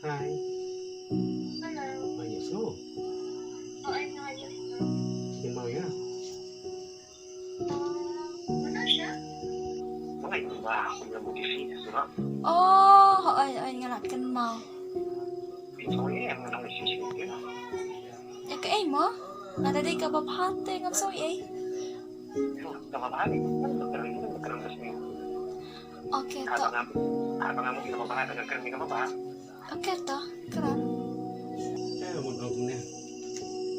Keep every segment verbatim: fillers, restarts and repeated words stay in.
Hi. Hello. Ba ïohsngew? Hooid, nga ïohsngew. Phi kynmaw ïa nga? Uh, mano sha? Ba nga ïoh ba kum ïa ba phi sngewsih. Oh, hooid, hooid, nga la kynmaw. Phi sngewsih ïa nga, nga sngewsih ïa nga. Ïa kaei mo? Nga da dei kaba bha te ngam sngewsih ei. Kaba bha ni, kaba bha ni, kaba bha ni. Okay, to. Kaba bha ni, kaba bha ni. Okay, to. Kren. Te nga mut ong kumne.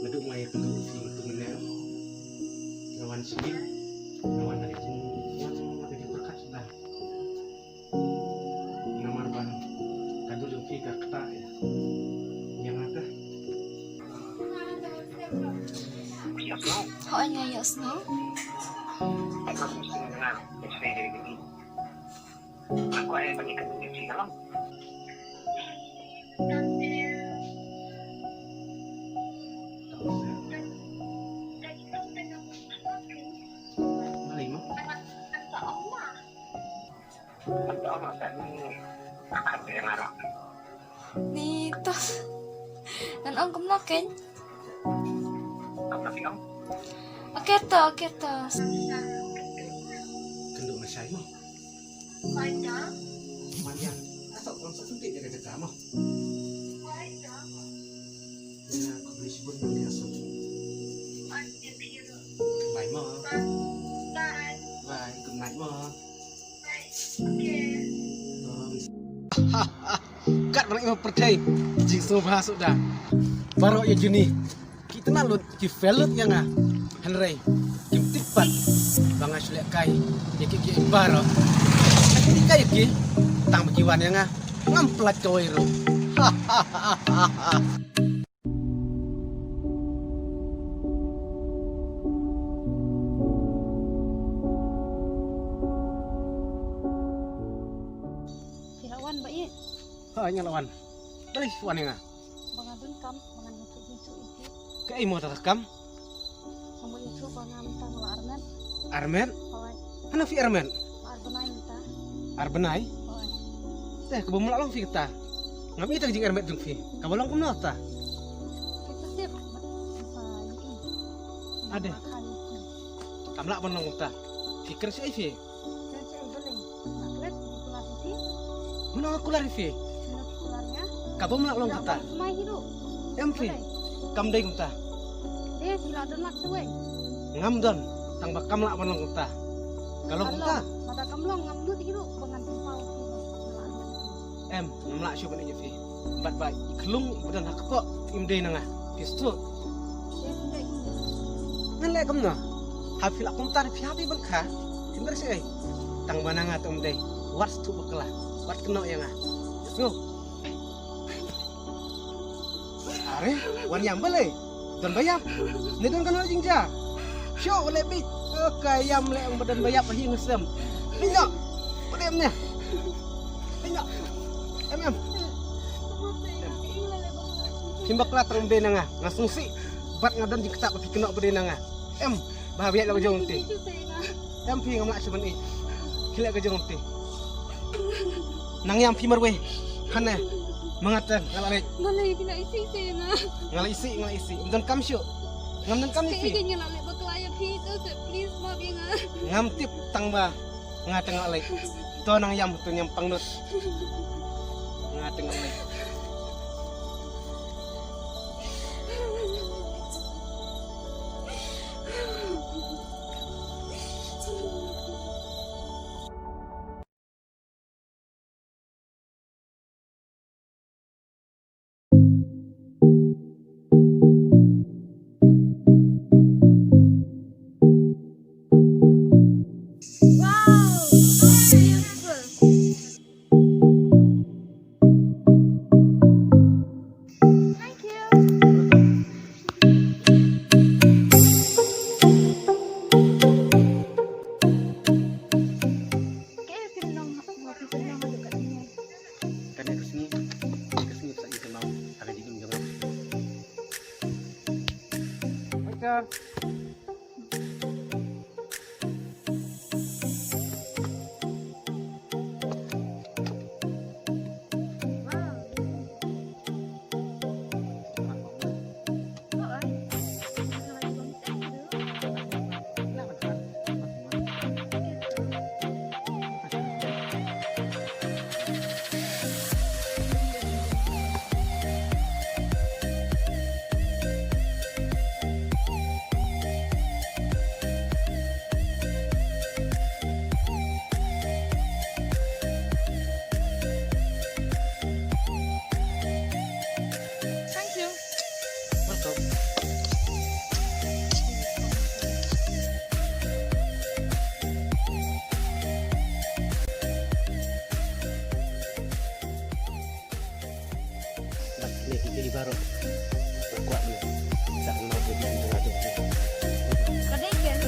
Naduh nga ïakynduh ïa phi kumne. Nga wan sha phi. Nga wan ha ka jingwan, ha ka jingpyrkhat shuh da. Namar ba ka dur jong phi ka ktah ïa nga te. Hooid, nga ïohsngew. Balei mo? Ni to. Ngan ong kumno kein? Okay to, okay to. Kynduh lashai mo. Manya. Manya. Asok, asok sempit dia kata mo. Ya, aku beli sibun nanti asok. Bye mo. Bye. Bye, good night mo. Bye. Okay. Kat ba la im ha pyrthei, jingsngewbha suda. Baroh ïa juni ki tnat lut, ki fail lut ïa nga. Hynrei kim tip pat ba nga shu lehkai ïa ki, ki baroh. Nga shu lehkai ïa ki tang ba ki wan ïa nga, ngam pynlait kawei ruh. Phi la wan ba ïeit? Ha, nga la wan. Balei phi wan ïa nga? Ba nga donkam, ba ngan ïathuh jingthoh ïa phi. Kaei mo kata ka kam? Nga mut ïathuh ba nga mynta nga la armet. Armet? Hooid. Hano phi armet? Ar bnai mynta. Ar bnai? Hooid. Te kaba ym lah long phi kata. Ngam i ta ka jingarmet jong phi. Kaba long kumno kata? Phi tip ba mynta ïa i. Ade. Kam lah ban long kumta. Phi kren shuh ei phi. Mano nga kular ïa phi? Kaba ym lah long kata. Em phi. Kam dei kumta. Ngam don. Tang ba kam lah ban long kumta. Ka long kumta. Em, ngam lah shuh ban ïeit ïa phi. Bad ba i khlung ba don ha kpoh im dei na nga. Phi sngewthuh? Ngan leh kumno? Ha phi lah kumta phi hap ban kha. Phim ber shuh ei. Tang ba na nga te um dei. Wat sngewthuh bakla. Wat kynnoh ïa nga. Sngewthuh? Are, wan ïam balei? Don ba ïap. Ne don kano jingjia. Shuh, wat leh bit. Ka ïam leh ong ba don ba ïap ha ïing ha sem. Leit noh. Wat leh em ne. Leit noh. Em, em. Phim bakla tang ba dei na nga. Nga sngewsih. Bad nga don jingktah ba phi kynnoh ba dei na nga. Em, ba ha ba ïaid la ka jong te. Em phi, ngam lah shuh ban ïeit. Khie leh ka jong te. Nang ïam phi marwei. Hane. Ma nga te nga la leit. Balei phi la isih te nga? Nga la isih, nga la isih. Ym donkam shuh. Ngam donkam ïa phi. Kaei nga la leh bakla ïa phi te, please map ïa nga. Ngam tip tang ba nga te nga la leit. To nang ïam, to nang ïam pangnud. Nga te nga la leit. Wow, so beautiful. Thank you. Kane ka sngi, kane ka sngi sa ïa kynmaw ha ka jingim jong nga. Ïa i baroh. Nga kwah ban sa kynmaw ïa i jong nga jong phi. Ka dei ken.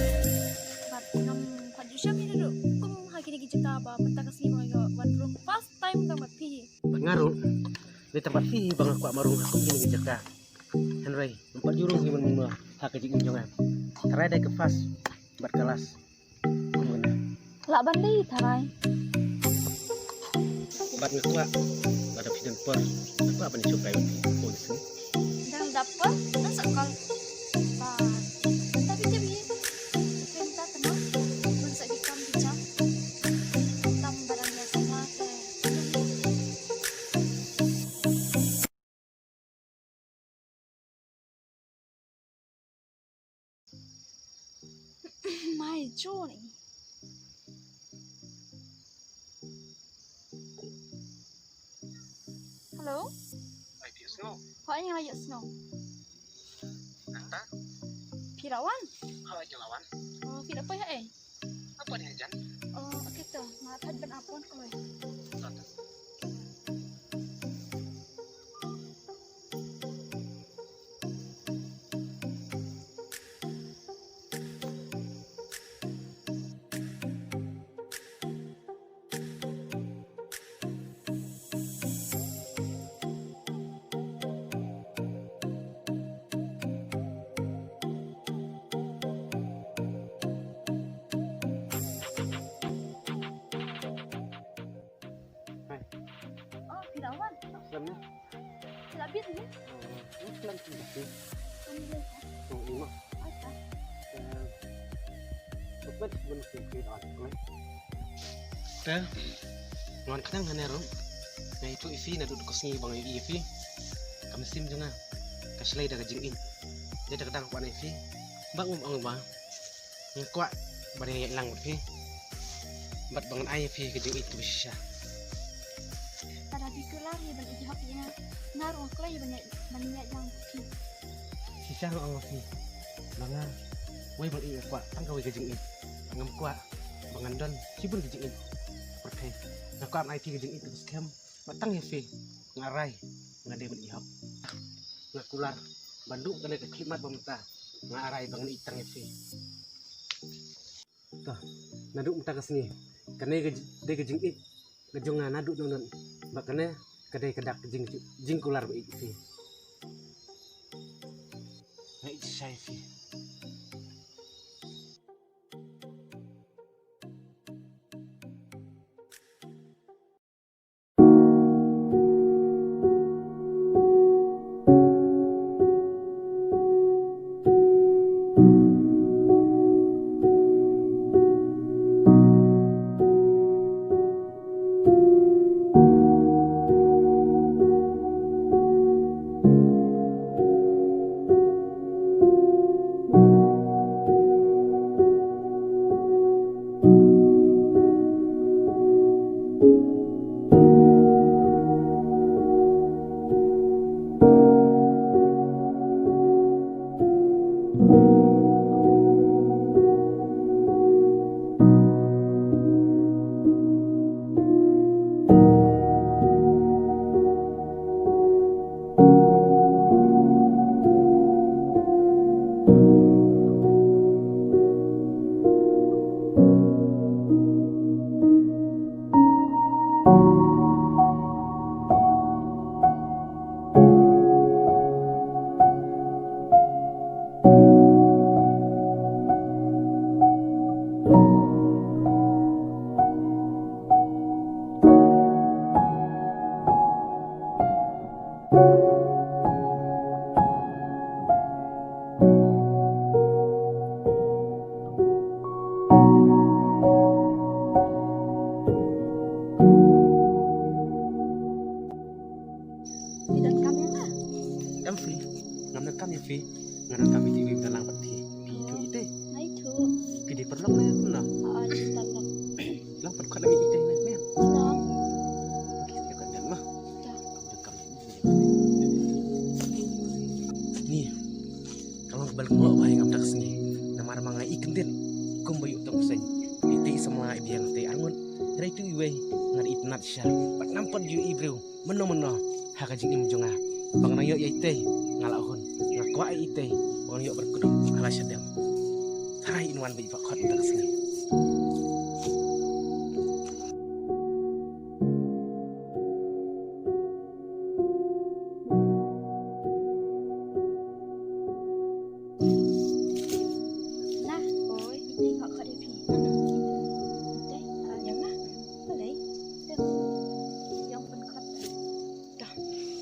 Bad ngam pat ju shem ïa ruh kum ha kine ki jaka ba mynta ka sngi ba nga wan rung first time tang bad phi hi. Bad nga ruh. Dei tang bad phi hi ba nga kwah ban rung ha kum kine ki jaka. Hynrei ngam pat ju rung hi ban mynta ha ka jingim jong nga. Tharai dei ka first bad ka last. Lah ban leh tharai. Bad nga kwah lada phi don por, nga kwah ban ïashu kai bad phi. Dang dap por, ngan sa call. Bad mynta phi tip hi. Phi mynta tang ban sa ki kam ki jam. Tam ba dang ïa sama te. Mai Joni. Hello. Ai, phi sngew? Hooid, nga la ïohsngew. Nangta? Phi la wan? Hooid, nga la wan. Oh, phi la poi ha ei? Nga poi ha jan. Oh, okay to. Nga phet ban ap phone ko. Hai. Oh, phi la wan? Slem ne? Phi la bit ne? Oh, slem sih. Slem ne? Oh, ima. Acha. Eh, Te ngan khnang hangne ruh. Nga ïathuh ïa phi naduh ka sngi ba nga ïohi ïa phi. Ka mynsiem jong nga ka shlei da ka jingïeit. Dei da kata nga kwah ïa phi. Ba ngam ong ba nga kwah ban ïaid lang bad phi. Bad ba ngan ai ïa phi ka jingïeit kaba shisha. Lada phi kular ïa ban ïeit hok ïa nga, nga ruh nga kloi ban ïaid, ban ïaid lang bad phi. Shisha nga ong ïa phi ba nga wei ban ïeit, nga kwah tang kawei ka jingïeit. Ngam kwah ba ngan don shibun ka jingïeit. Pyrthei nga kwah ban ai phi ka jingïeit kaba skhem. Ba tang ïa phi nga rai, nga dei ban ïeit hok. Nga kular ba naduh kane ka khyllipmat ba mynta nga rai ba ngan ïeit tang ïa phi. To, naduh mynta ka sngi kane ka ji-, dei ka jingïeit ka jong nga naduh nangnud. Bad kane ka dei ka dak jing-, jingkular ba ïeit ïa phi. Nga ïeit shisha ïa phi. Phi donkam ïa nga? Em phi, ngam donkam ïa phi. Nga donkam ïa phi, ba ngan ïalang bad phi. Phi ithuh ïa i Tei? Nga ithuh. Phi dei paralok ne kumno? Hooid, paralok. Lang pat khot ïa i Tei ne, mem? Nga. Phi khot ïa i Tei ma. Nga donkam ïa i Tei. Ni, ka long kaba lyngngoh bha ïa nga mynta ka sngi. Namar ma nga ïohi kyndit kumba ïohi tang u bseiñ. I Tei samla, i biang, Tei arngut. Hynrei ïa uwei ngan ïohi tynnat shisha. Bad ngam pat ju ïohi briew mynno mynno ha ka jingim jong nga. Ba nga nang ïoh ïa itei, nga la hun. Nga kwah ïa itei, ba ngan ïoh bad kudum ha la shadem. Tharai in wan bad i Bah Khot mynta ka sngi. Nah, oi, itei Bah Khot ïa phi. Itei, ah, ïa nga. Balei? Ïa nga pynkhot. Dah,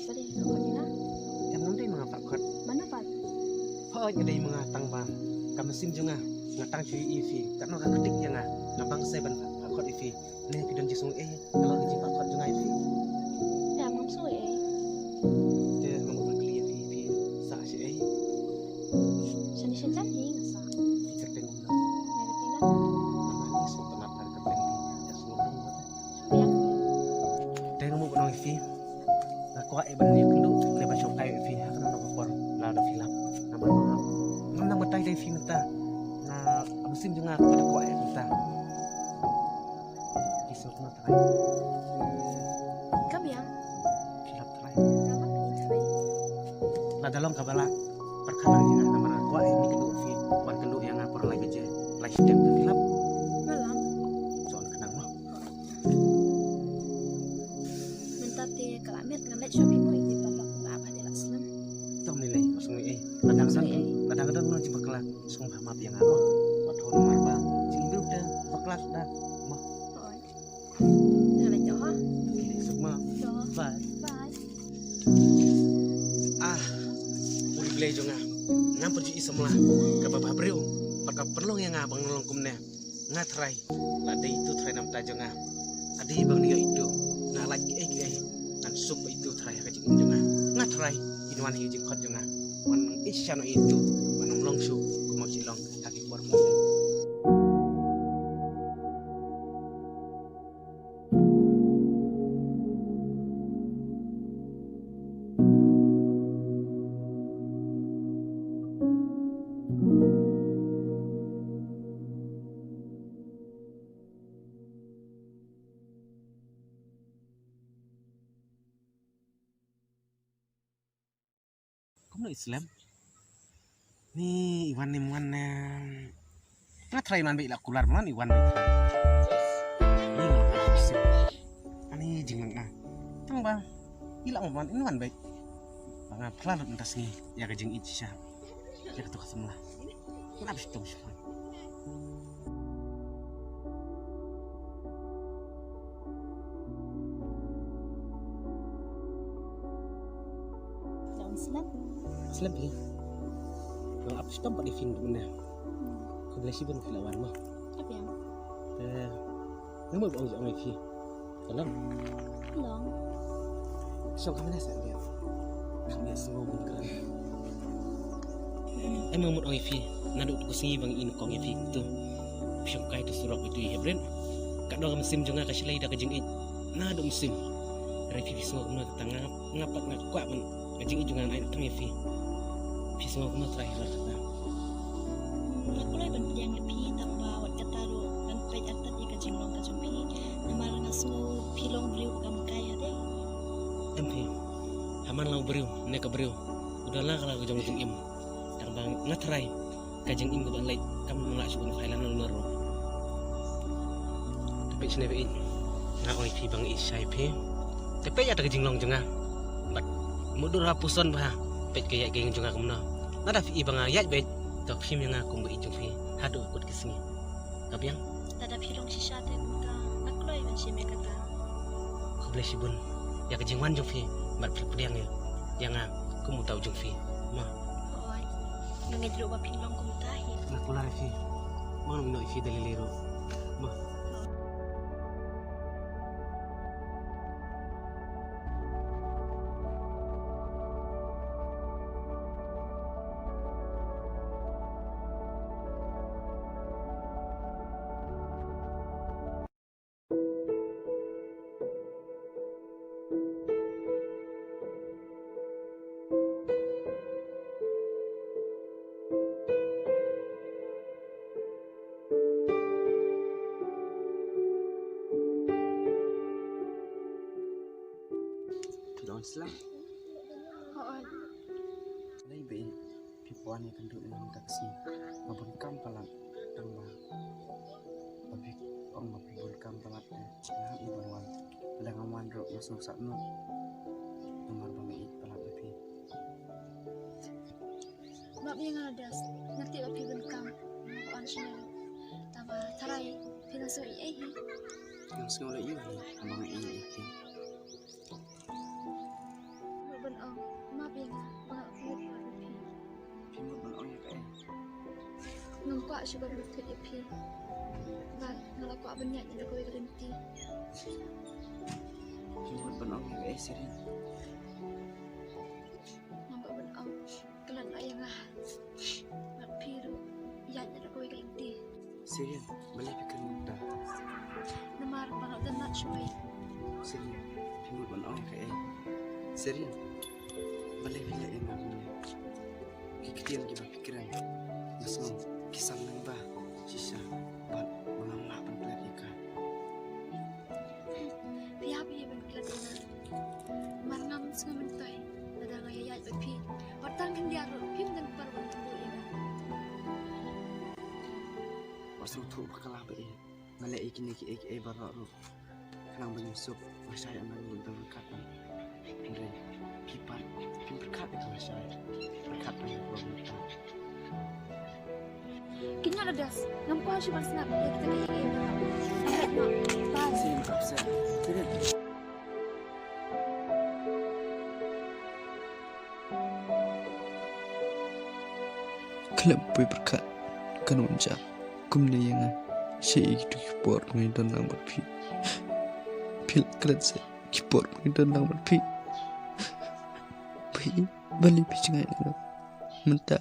balei ka khot ïa nga? Em, ngam dei ma nga Bah Khot. Mano pat? Hooid, nga dei ma nga tang ba ka mynsiem jong nga, nga tang shu ïohi ïa phi. Katno ka ktik ïa nga, nga bang sei ban Bah Khot ïa phi. Ne phi don jingsngew ei halor ka jingpynkhot jong nga ïa phi? Em, ngam sngew ei. Te nga mut ban kylli ïa phi, phi sah shaei? Shane sha jan hi nga sah. Phi kyrteng kumno? Nga kyrteng Nat. Namar nga sngew tynnat ha ka kyrteng phi. Nga sngew dang mut. Biang. Te nga mut ban ong ïa phi, nga kwah eh ban ïakynduh ne ban shongkai ïa phi ha kano kano ka por lada phi lap. Namar nga ngam nang batai da phi mynta. Nga, ka mynsiem jong nga ka kwah eh mynta. Phi sngewtynnat trai. Ka biang. Phi lap trai. Nga lap hi trai. Lada long kaba lah, pyrkhat lang ïa nga namar nga kwah eh ban ïakynduh ïa phi, ban kynduh ïa nga por lai baje. Lai shiteng te phi lap. Nga lap. Shu ong khnang mo. Mynta te ka la miet, ngan leit sha phi mo, ïa phi pynlong ba ba te la slem. Tom ni lei, ka sngew ei. Lada nga don, lada nga don mo jingpakla, sngewbha map ïa nga mo. Wat hon mar ba jingim briew te bakla suda mo. Hooid. Nga leit noh ha. Suk mo. Bye. Bye. Ah, u Blei jong nga. Ngam pynjah i samla kaba bha briew bad ka pynlong ïa nga ban long kumne. Nga trai, la dei itu trai na bynta jong nga. Adi ba ngan ïoh itu, nga lait kiei kiei, ngan suk ba itu trai ha ka jingim jong nga. Nga trai, in wan ha ka jingkhot jong nga. Wan nang ïeit sha no itu, wan nang long shuh kum u shilong ha ki por mynta. Kumno i slem? Ni i wan, ni wan, em, nga trai man ba i la kular man i wan ba i trai. Ni nga trai shisha. Ani jinglang na. Tang ba i la wan, i wan ba. Ba nga phla lut mynta sngi ïa ka jingïeit shisha. Ïa kato ka samla. Nga ap shitom shisha. Slem. Slem phi. Nga ap shitom pat ïa phi mynta. Khublei shibun phi la wan mo. Ap ïa. Eh, nga mut ban ong ïa phi. Ka long. Long. Shong ka mane sa dia. Ka mane sngew bun kren. Em, nga mut ong ïa phi, naduh tu ka sngi ba ngi nyngkong ïa phi tu. Phi shongkai tu surok itu ïa bren. Ka dang ka mynsiem jong nga ka shlei da ka jingïeit. Naduh mynsiem. Hynrei phi, phi sngew kumno tang nga, nga pat nga kwah ban ka jingïeit jong nga nai tang ïa phi. Phi sngew kumno trai la kata. Nga pule ban pdiang ïa phi tang ba wat kata ruh ngan peit artat ïa ka jinglong ka jong phi. Namar nga sngew phi long briew kam kai ha dei. Em phi. Haman la u briew ne ka briew. U da la ka la ka jong jingim. Tang ba nga trai. Ka jingim kaba leit kam lah shuh ban phai lano lano ruh. Te peit shane ba ïeit nga ong ïa phi ba nga ïeit shai phi. Te peit ïa ta ka jinglong jong nga. Bad mutdur ha puson ba ha peit ka ïaid ka ïeng jong nga kumno. Lada phi i ba nga ïaid beit to phim ïa nga kum ba ïeit jong phi haduh kut ki sngi. Ka biang. Lada phi long shisha te kumta nga kloi ban shim ïa kata. Khublei shibun ïa ka jingwan jong phi bad phi pdiang ïa nga kum uta u jong phi. Ma. Hooid. Nga ngeit ruh ba phin long kumta hi. Nga kular ïa phi. Ma, nga ïehnoh ïa phi da lei lei ruh. Ma. Phi long slem. Lei ba i phi pwan ïa kynduh ïa nga mynta ka sngi. Nga bun kam palat tang ba, ba phi ong ba phi bun kam palat, te nga hap ban wan. Lada ngam wan ruh nga sngewsarong namar ba nga ïeit palat ïa phi. Map ïa nga Des, nga tip ba phi bun kam, nga wan shane ruh. Tangba tharai phi la sngew ïeit hi. Ngam sngew leh ïa hi, haba nga ïeit ïa phi. Mut ban ong, map ïa nga ba nga la pynlut ïa phi. Phi mut ban ong ïa kaei? Ngam kwah shuh ban pynlut ïa phi. Bad nga la kwah ban ïaid na kawei ka lynti. Phi mut ban ong ïa kaei, Seren? Ngam kwah ban ong. Klet noh ïa nga. Bad phi ruh ïaid na kawei ka lynti. Seren, balei phi kren kumta? Namar ba nga la dang nat shawei. Seren, phi mut ban ong kaei? Seren, balei phi leh ïa nga kumne? Ki ktien kiba phi kren, nga sngew ki samla ba shisha bad ba ngam lah ban klet ïa ka. Phi hap ïa ban klet ïa nga. Namar ngam sngew myntoi lada nga ïaid bad phi. Wat tang khyndiat ruh phim don por ban kynduh ïa nga. Wat sngewthuh bakla ba ïeit. Nga leh ïa kine kiei kiei baroh ruh khnang ban ïasuk lashai, ym dang ryngkat. Hynrei phi pat phim pyrkhat ïa ka lashai, pyrkhat ïa ka lashai. Kynnoh la Des, ngam kwah shuh ban sngap ïa kita kiei kiei baroh. Bye. Seren, khlem poi pyrkhat kan wan jia kumne ïa nga. Sha ïa kitu ki por ba ngi don lang bad phi, phi la klet seh ki por ba ngi don lang bad phi. Phi, balei phi jngai ïa nga mynta?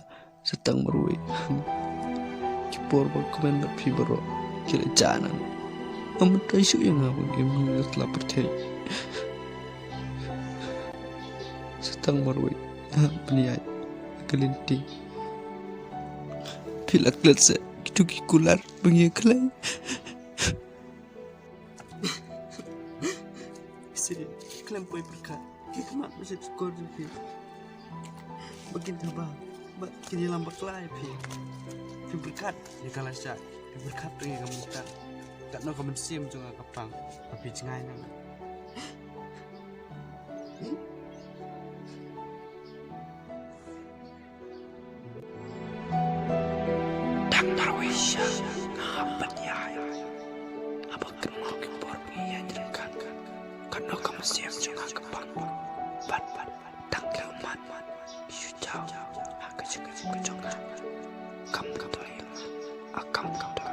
Sa tang marwei. Ki por ba kmen bad phi baroh ki la jah noh. Ngam myntoi shuh ïa nga ban im ha kane ka pyrthei. Sa tang marwei ban ïaid ha ka lynti. Phi la klet seh kitu ki kular ba ngi ïa khlei. Seren, khlem poi pyrkhat. Ki khmat ba shait shkor jong phi ba kin kaba, ba kin ïalam bakla ïa phi. Phim pyrkhat ïa ka lashai, phim pyrkhat ïa ka mynta. Katno ka mynsiem jong nga ka pang ba phi jngai na nga. Dang marwei sha nga hap ban ïaid. Haba kynmaw ki por ba ngi ïaid ryngkat, katno ka mynsiem jong nga ka pang. Bad, bad, bad, tang ki ummat, ummat ki shu jaw ha ka jingim ka jong nga. Kam, kam dei, a kam, kam dei.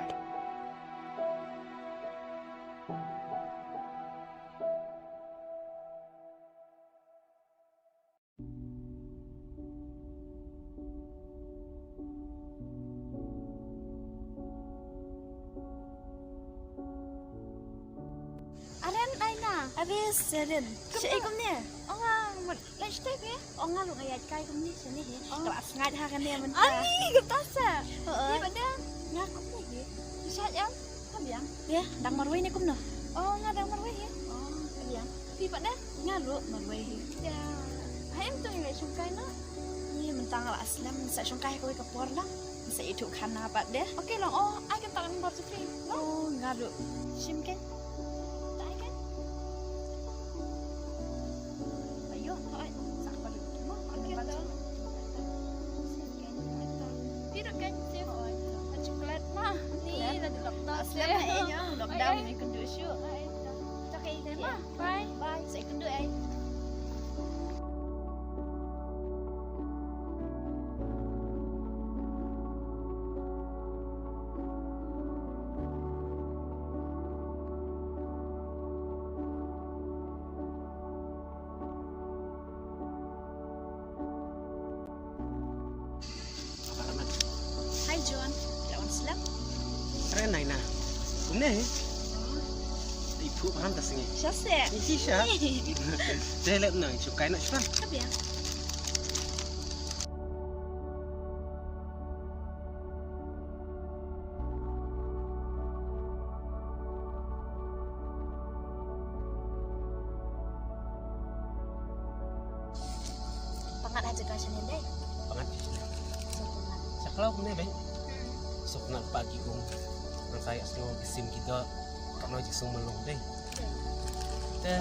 Aren, Aina. Are, Seren. Shaei kumne? Ong nga mut leit shatei phi. Ong nga ruh nga ïaid kai kumne shane hi. Ka la sngaid ha kane mynta. Ani, kumta sa. Phi pat de? Nga kumne hi. Phi shait em? Ka biang. Ye, dang marwei ne kumno? Oh, nga dang marwei hi. Oh, ka biang. Phi pat de? Nga ruh marwei hi. Ya. Haei em to ngi leit shongkai noh? Ni mynta nga la slem, sa shongkai ha kawei ka por noh. Sa ithuh khan na pat de. Okay long, oh, ai kan tak number tu phi. Oh, nga ruh. Shim ken. Tak ai ken. Ayo, tak ai. Sa ka ruh. Okay to. Shim ken. Ti ruh ken shim. Chocolate ma. Ni la dulok ta. Slem na e nyong, dok dam ni kundu shu. Okay, ma. Bye. Bye. Sa ikynduh ai. Hi John, phi la wan slem? Are Naina. Kumne hi? I phuh phan ta sngi. Sha se. Ni shisha. Te lep na, shu kai na shuwa. Ka biang. Ngat ha jaka shane dei. Bangat. Soknat. Sa khlaw kumne bei. Soknat pa ki um. Nang sa ïa sngew ki sim ki doh. Katno jingsngew malu dei. Te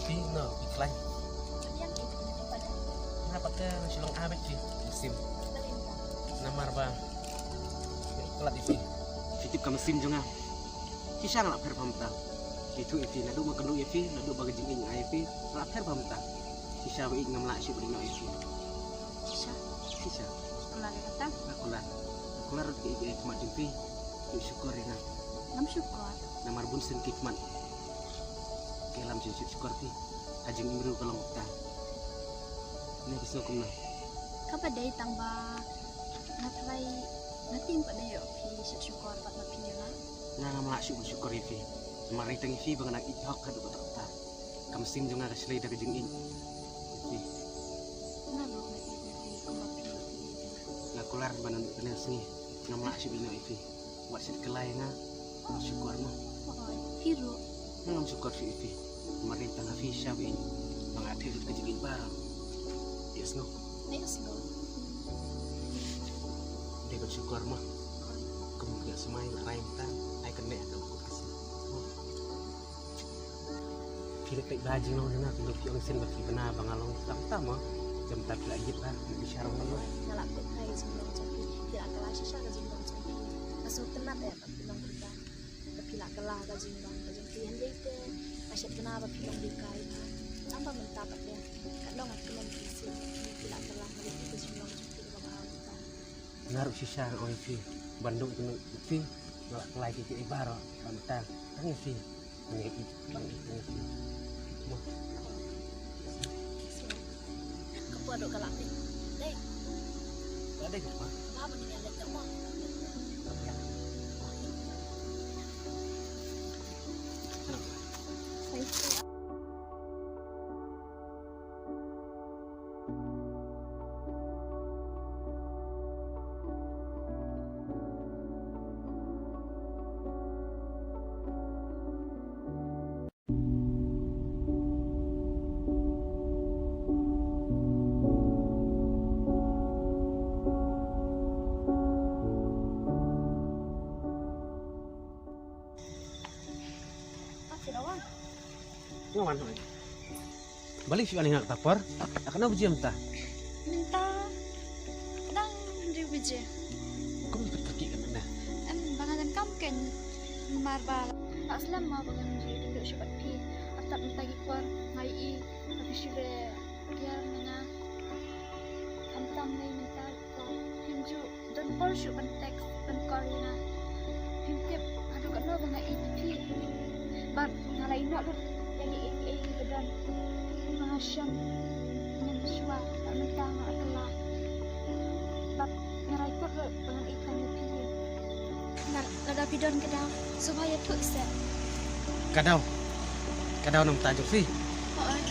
phi no phi khlaiñ. Biang ki tu di pada. Na pat te nang shu long abet phi ki sim. Namar ba phi khlad ïa phi. Phi tip ka mynsiem jong nga. Shisha nga la pher bha mynta. Phi thuh ïa phi naduh ba kynduh ïa phi, naduh ba ka jingïeit nga ai ïa phi, nga la pher bha mynta. Shisha ba ïeit ngam lah shuh ban ïehnoh ïa phi. Shisha. Shisha. Kular ïa kata. Nga kular. Nga kular ruh ïa ka ïeit ka khmat jong phi. Phi shukor ïa nga. Ngam shukor. Namar bun sien ki khmat ki ïalam jingshukor phi. Ha jingim briew ka long kata. Ne phi sngew kumno? Kaba dei tang ba nga trai, nga tim pat dei ïoh phi shah shukor bad ma phi ïa nga. Nga ngam lah shuh ban shukor ïa phi. Namar dei tang ïa phi ba nga dang ïeit hok haduh katta katta. Ka mynsiem jong nga ka shlei da ka jingïeit ïa phi. Nga ruh nga ïeit ïa phi kumba phi ïeit ïa nga. Nga kular ba naduh kane ka sngi ngam lah shuh ban ïehnoh ïa phi. Wat shet kylla ïa nga, wat shukor mo. Hooid, phi ruh. Nga ngam shukor shuh ïa phi. Namar dei tang ha phi shisha ba ïeit ba nga theh lut ka jingïeit baroh. Ïa sngew. Ïa sngew. Dei ban shukor mo. Kum ka smai la rai mynta, ai kane ka kut ka sngi. Mo. Phi leh peit ba jinglong jong nga, phi ong shen ba phi bna ba nga long tam tam mo. Jam ta phi la ïeit ba phi sha rong mo. Nga la peit ba jinglong jong phi, phi la kylla shisha ka jinglong jong phi. Nga sngewtynnat eh ba phi long kumta. Ba phi la kylla ka jinglong ka jong phi, hynrei te nga shet bna ba phi long dei kai ba. Tang ba mynta pat te ka long ka kmen phi sien, phi la kylla ka jinglong jong phi kaba bha kumta. Nga ruh shisha nga ong ïa phi ban duh jingmut ïa phi, nga la kylla ïa kiei kiei baroh ba mynta tang ïa phi. Nga ïeit, nga ïeit, nga ïeit. Mo. Ka por ruh ka la phi. Dei. Ka dei ka por. Ba ba ni nga leit ka mo. Thank you. Nga wan hoi. Balei phi wan ïa nga kata por? Katno baje mynta? Mynta dang hynriew baje. Kum phi kyrkieh katne? Em, ba nga donkam kein namar ba la slem ma ba ngan ïa ïakynduh shuh bad phi. Hynrei mynta ki por nga ïohi ba phi shu leh kiar na nga. Khamtam nai mynta. Phim ju don por shuh ban text ban call ïa nga. Phim tip haduh katno ba nga ïeit ïa phi. Bad nga la ïehnoh lut ïa kiei kiei kiba don ba nga shem mynshuwa bad mynta nga la kylla. Bad nga la ïathuh lut ba ngan ïeit tang ïa phi. Bad lada phi don ka daw sngewbha ïathuh seh. Ka daw? Ka daw na bynta jong phi? Hooid.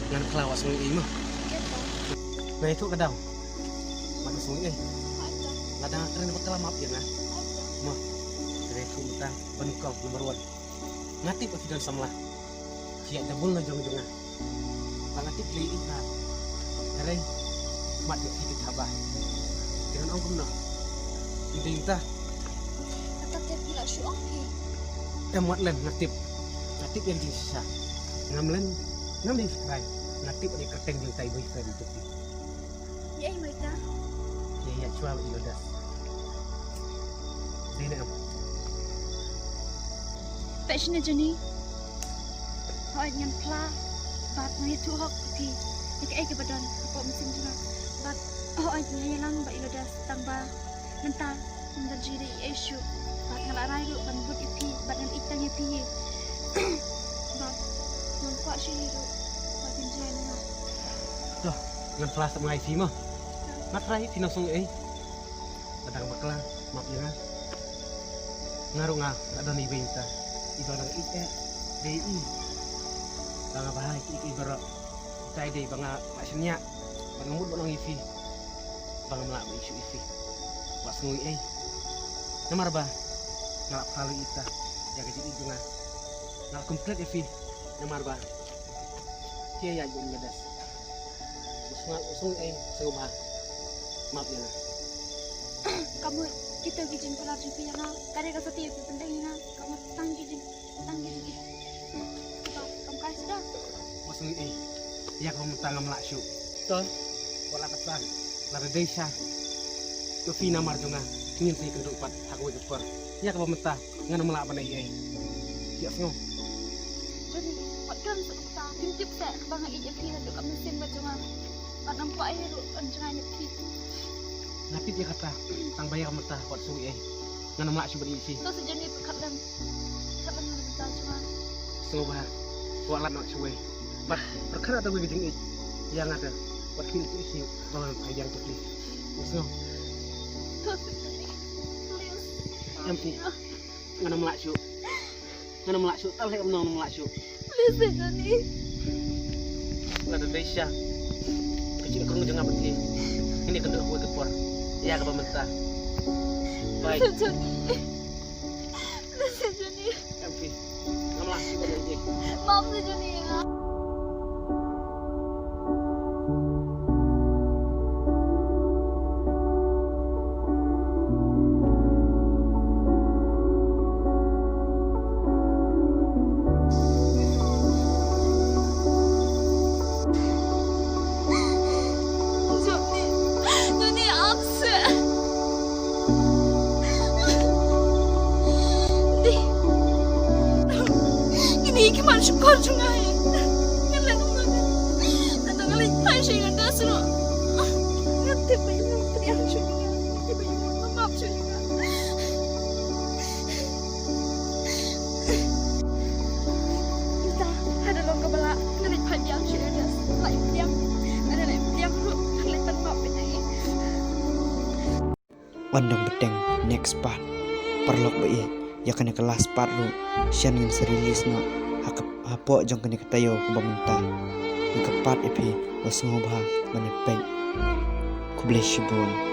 Ngan khlaw, wat sngew ei mo. Keiñ to. Nga ïathuh ka daw. Wat sngew ei. Hooid to. Lada nga kren bakla map ïa nga. Hooid to. Mo. Kren kumta ban kong number one. Nga tip ba phi don samla. Phi ïaid da bun la jong jong nga. Ba nga tip lei ïa nga. Hynrei mat ïa phi ki thaba. Ki don ong kumno? Ym dei mynta. Kata te phi la shu ong phi. Em, wat len, nga tip. Nga tip ïa ka jingshisha. Ngam len, ngam dei shakri. Nga tip ïa ka kyrteng jong utai boyfriend jong phi. Ïa ei mo ita? Ïa, ïa, shuwa ïa Lourdes. Dei ne em? Peit shane Jenny. Hooid ngan phla bad ngan ïathuh hok ïa phi ïa kaei kaba don hapoh mynsiem jong nga. Bad hooid nga ïalang bad i Lourdes tang ba mynta ngam don jingïadei ei ei shuh. Bad nga la rai ruh ban bud ïa phi bad ngan ïeit tang ïa phi. Bad ngan kwah shuh ïa ruh ba phin jai na nga. To, ngan phla sap nga ïa phi mo. Nga trai phi nang sngew ei. Lada nga bakla, map ïa nga. Nga ruh nga la don iwei mynta iba nga ïeit eh. Dei i ba nga bha ïa kiei kiei baroh. Utai dei ba nga la shaniah bad nga mut ban ong ïa phi ba ngam lah ban ïeit shuh ïa phi. Wat sngew ei. Namar ba nga la phla lut ïa ita ïa ka jingïeit jong nga. Nga la kum klet ïa phi namar ba phi ïaid bad i Lourdes. Nga sngew ei, sngewbha map ïa nga. Ka mut kita ki jingkular jong phi ïa nga, ka dei ka sati ïa phi pyndeng ïa nga. Ka mut tang ki jing, tang ki jing. Ba kam kai sida. Nga sngew ei, ïa kaba mynta ngam lah shuh. To, wat la ka tlang, lada dei sha ma phi namar jong nga, ngin sa ïakynduh pat ha kawei ka por. Ïa kaba mynta ngan ym lah ban ei ei. Ïa sngew. Jong wat kren sa kumta, phim tip seh ba nga ïeit ïa phi haduh ka mynsiem ka jong nga. Bad ngam kwah ei ruh ban jngai na phi. Nga tip ïa kata, tang ba ïa ka mynta wat sngew ei. Ngan ym lah shuh ban ïeit ïa phi. To sa jong ngi pyrkhat lem. Pyrkhat lem na ka bynta jong nga. Sngewbha, wat lait noh shuh ei. Bad pyrkhat ïa kawei ka jingïeit ïa nga te. Wat khmih shuh shuh ba ngan phai biang ïa phi. Sngewbha. To sa jong ngi. Please. Em phi. Ngan ym lah shuh. Ngan ym lah shuh. Tal hei em nong ngan ym lah shuh. Please, Johnny. Lada dei sha ka jingkrung jong nga bad phi, ngin ïakynduh ha kawei ka por. Ïa kaba mynta, bye. Please, Johnny. Please, Johnny. Em phi. Ngam lah shuh ban ïeit. Map sa Johnny. Johnny, Johnny, ap seh. Dei. Kine ki man shukor jong nga hi. Ngan leh kumno ngan. Ngan dang leh tai shi ngan da sno. Ngan tip ba ïa ngan pdiang shuh ïa nga. Tip ba ïa ngan map shuh ïa nga. Ita, hada long kaba lah, ngan leh phai biang shuh ïa nga. Lah ïa biang. Ngan leh biang ruh, ngan leh pan map ïa nga. Wan dang bteng next part. Paralok ba ïeit, ïa kane ka last part ruh shen ngin sa release noh ha ka, hapoh jong kane ka taïew kaba mynta. Ïa ka part ïa phi ba sngewbha ban ïa peit. Khublei shibun.